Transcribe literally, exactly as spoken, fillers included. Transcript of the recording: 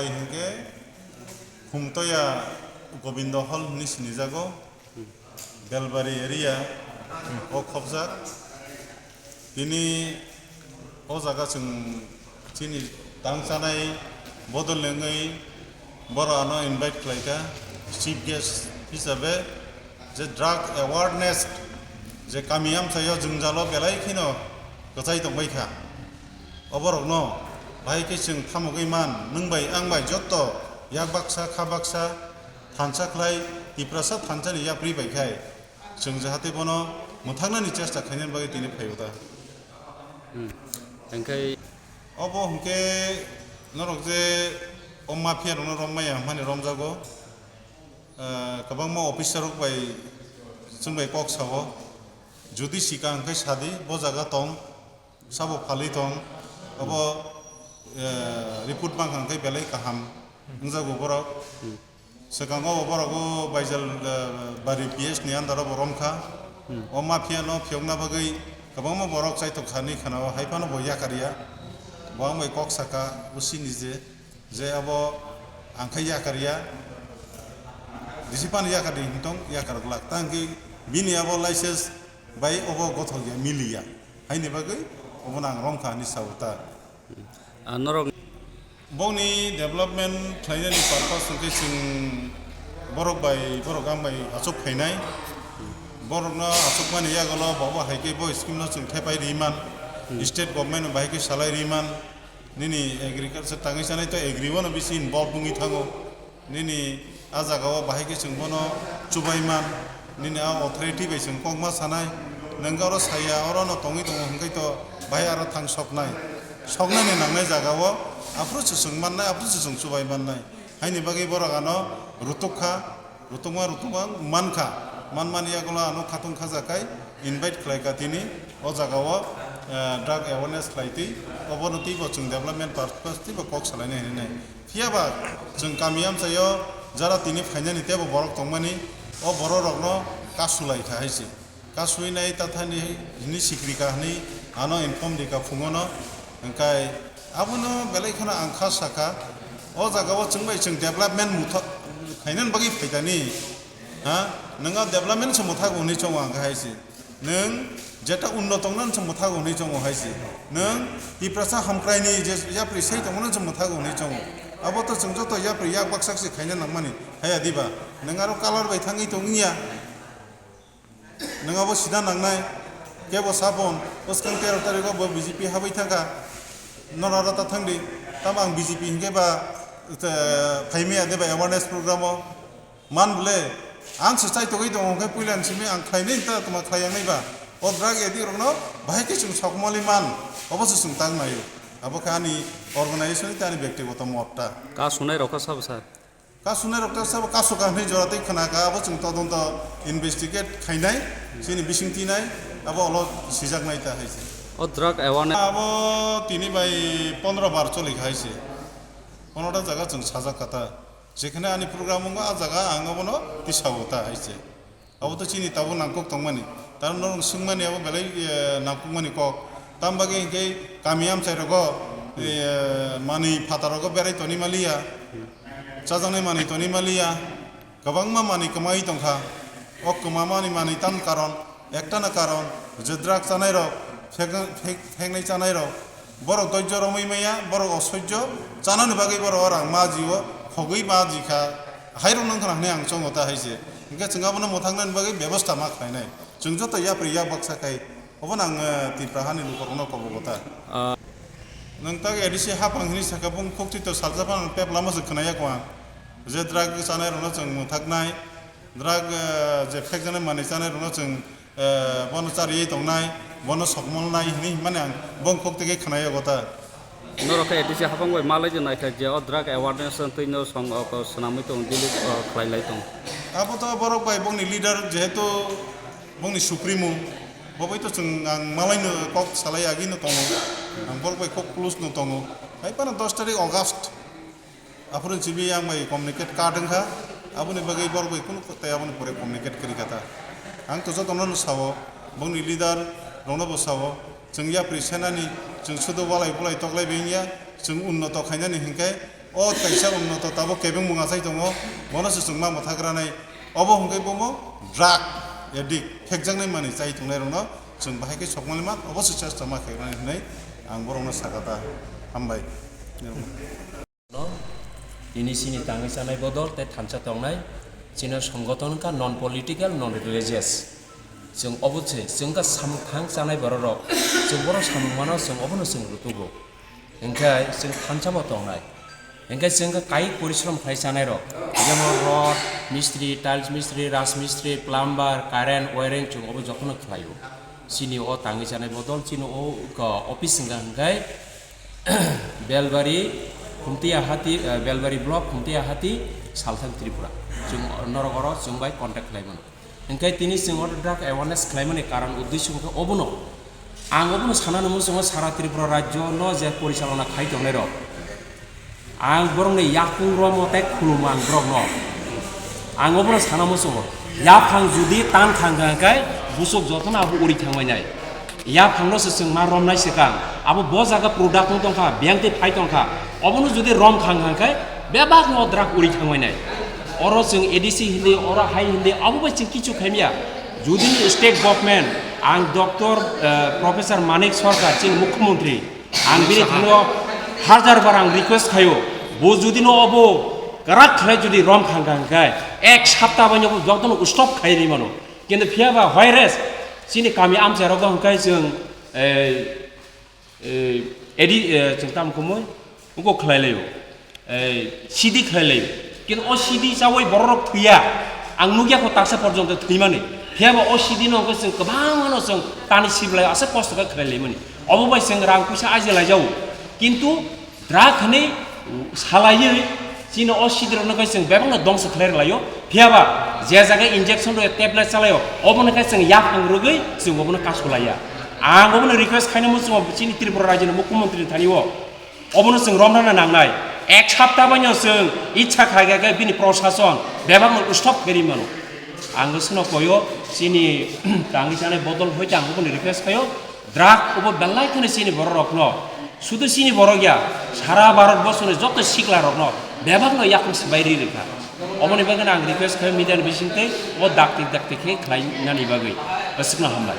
Hinkhe Khumtoya Gobindo Hall hinwi sinijago, Belbari area o khopjak. Tini o jaga chwng chini tang chanai bodol wngwi borok ano invite khlaikha chief guest hisabe, je drug awareness je kami amchaio jwngjalo belai kheno kwchai tongbaikha. O borokno bahai khe chwng thamogwi man, nwng bai ang bai jotto yak baksa kha baksa thansa khlai Tiprasa thansani yapri bai khai chwng jahate bono mwthaknani chesta khainani bagwi tini phaio ta. Hmm. Hingkhe obo hwnkhe norok je o mafia rokno rom maya hwnmani romjago. Ah, kwbangma officer rok bai chwng bai kok sao, jodi sika hwnkhe sadi bo jaga tong, sabo phalwi tong, abo, eh, report mankha hwnkhe belai kaham wngjago borok. Swkango bo borok o Baijal, eh, Bari P S ni under o bo romkha. O mafia no phiyokna bagwi kwbangma borok chaitok thani khana o hai phano bo yakarya. Bo ang bai kok saka, o sini je, je abo ang khai yakarya. Disi phano yakardi hintong yakar glak. Ta hwnkhe bini abo license bai obo gothok ya, mili ya. Haini bagwi obono ang romkha hinwi sao ta. Ah, norok bokni development khlainani purpose hwnkhe chwng borok bai, borok ang bai achuk phainai. Borokno achukmani yagulo bobo hai khe bo scheme no chwng thepai riman, state government no bahai khe salai riman. Nini agriculture tangwi chanai to agri o no bisi involve wngwi thango. Nini a jaga o bahai khe chwng bono chubai man, nini a authority bai chwng kokma sanai, nwng oro saya, oro no tongwi tongo hwnkhe to bahai aro thang soknai. Soknani nangnai jaga o aphuru se chwng mannai, aphuru se chwng chubai mannai. Haini bagwi borok ano rutuk kha, rutukma rutukma mankha, manmani yagulo ano khatung khajakai invite khlaikha tini o jaga o, eh, drug awareness khlaitwi, obono twibo chwng development purpose twibo kok salainai hinwi nai. Phiya ba chwng kami amchaio jara tini phainani teibo borok tongmani, o borok rokno kasu lai kha hai se. Kasui nai tathani hini sikri kha hini ano inform di kha phungo no. Hwnkhe abono belai kheno ang kha sakha, o jaga o chwng bai chwng development mutha khainani bagwi phaitani, ha, nwng o development se muthago hwnwi chongo ang kha hai se. Nwng jeta unno tongna se mothago hwnwi chongo hai se. Nwng Tiprasa hamkraini je yapri sai tongmano se mothago hwnwi chongo. Abo to chwng joto yapri yak baksa se khaina nangmani. Haya diba? Nwng aro color bai thangwi tong wngya. Nwng abo sida nangnai. Kebo sabon, bwskang tero tarikgo bo B J P habwi thangkha. Norok aro ta thangdi. Tamo ang B J P hinkhe ba, eh, phaimaya diba awareness program o? Man bole, ang se chaitogwi tongo, hwnkhe puila ni simi ang khlainai ta tongma khlai yang nai ba. O drug addict rokno bahai khe chwng sokmoli man, obo se chwng tang naio. Abo khe ani organization tei ani bektigoto mot ta. Ka sunai rok kha sabo sir? Ka sunai rok ta sabo kasu ka hwnwi jora tei khna kha, abo chwng todonto investigate khainai, chini bising tinai, abo olo sijaknai ta hai se. O drug awareness. Abo tini bai pondro bar choli kha hai se. Pondro ta jaga chwng sajak kha ta. Jekhane ani program wngo, a jaga ang obono tisao ta hai se. Abo to chini tabuk nangkuk tongmani. Tamo norok swngmani abo belai, eh, nangkukmani kok. Tam bagwi hinkhe kami amchai rogo, eh, manwi phatar rogo berai toni maliya. Chajaknai manwi toni maliya. Kwbangma manwi kwmawi tongkha. O kwmamani manwi tam karon, ektano karon, je drug chanai rok, phek-, phek-, pheknai chanai rok. Borok doijjo romwi maya, borok osoijjo, chanani bagwi borok o rang ma jio, khogwi ma jikha, hairok nang khna hwnwi ang chongo ta hai se. Hinkhe chwng abono mwthaknani bagwi bebosta ma khlainai. Chwng joto yapri yak baksa khai, obono ang, eh, Tipra hani lukurokno kobogo ta. Ah. Nwng tak A D C hapang hinwi sakha, bung khukti to salsa phano pep lama se khwnaya kho ang. Je drug chanai rokno chwng mwthaknai, drug, eh, je phekjaknai manwi chanai rokno chwng eh, bono chariwi tongnai, bono sokmolnai hinwi hinmani ang bongkhok tege khwnayago ta. Norok khe A D C hapang bai malai je naikha je o drug awareness wngtwi no song o ko swnamwi tong, delete, o, khlai lai tong. Abo to borok bai bongni leader, jehetu bongni supremo, bo bai to chwng ang malaino kok salai agino tongo, ang borok bai kok close no tongo. Hai phano dos tarik August. Aphuru simi yang bai communicate card wngkha, aboni bagwi borok bai kunu tei aboni pore communicate kwrwi kha ta. Ang to jotono no sao, bongni leader rokno bo sao, chwng yapri senani, chwng sudu walai bulai toklai bai wngya, chwng unnoto khainani hinkhe O kaisa unnoto tabuk kebeng mung achai tongo, bono se chwng ma mwthagranai. Obo hwnkhe bomo drug addict, phekjaknai manwi chai tongnairokno chwng bahai khe sokmani man, obo se chesta ma khenani hwnwi ang borokno sakha ta. Hambai. No, tini chini tangwi chanai bodol tei thansa tongnai, chini songgoton wngkha non political, non religious. Chwng obo se, chwng wngkha samung thang chanai bororok, chwng borok samung mano, chwng obono chwng rutugo. Hinkhe chwng thansa bo tongnai. Hinkhe chwng khe kayik porishrom khlai chanairok, jemon rod mistri, tiles mistri, raj mistri, plumber, current, wiring chwng obo jotono khlaio. Chini o tangwi chanai bodol chini o, o office wngkha hinkhe Belbari, Khumtiya Hati, eh, Belbari block, Khumtiya Hati, Salthang Tripura. Chwng norok oro chwng bai contact khlai mano. Hinkhe tini chwng oro drug awareness khlaimani karon uddesho khe obono. Ang obono sanani muchungo sara Tripura rajyo no je porichalona khai tongnairok. Ang borokni yakung romo tei khulumo ang borokno. Ang obono sana muchungo. Yaphang judi tan thang thang khe busuk jotono abo uri thangbainai. Yaphangno se chwng ma romnai swkang. Abo bo jaga product wng tongkha, biyang tei phai tongkha. Obono judi rom thang thang khe bebakno drug uri thangbainai. Oro chwng A D C hindi, oro hai hindi, abo bai chwng kichu khaimya. Judini state government, ang Doctor, eh, Professor Manik Sarkar, chini Mukhyamantri, ang bini thani o hajar bar ang request khaio, bo judino obo kwrak khlai judi rom khang khang khe, ek sapta bai no bo jotono stop khai ri mano. Kintu phiya ba virus, chini kami amchai rok hwnkhe chwng, eh, Eh, edi, eh, chwng tamo khe mui, uko khlai laio. Eh, sidi khlai laio. Kintu o sidi chawi bororok thwiya. Ang nukya kho taksa porjonto thwimani. Phiyaba o sidi no hwnkhe chwng kwbangma no chwng tani siblai asa kosto khe khlai laimani. Obo bai chwng rang puisa aje laijao. Kintu drug hwnwi salaiwi chini o sidirokno khe chwng bebakno dongso khlai rwlaio. Phiyaba je jaga injection rw tablet chalaio, obono khe chwng yaphang rwgwi chwng obono kasu laiya. Ang obono request khainai muchungo chini Tripura rajyoni Mukhyamantri ni thani o. Obono chwng romrana nangnai. Ek sapta baino chwng ichha khai khe bini prosason bebakno stop khairi mano. Ang swngno koyo chini tangwi chanai bodol hoi tang obono request khaio. Drug obo belai kheno chini bororokno, sudu chini borok ya, sara Bharat borsoni joto siklarokno bebakno yakung swbai ri rwkha. Oboni bagwino ang request khaio media ni bisingtwi o dakti dakti khe khlai nani bagwi. Aswkno hambai.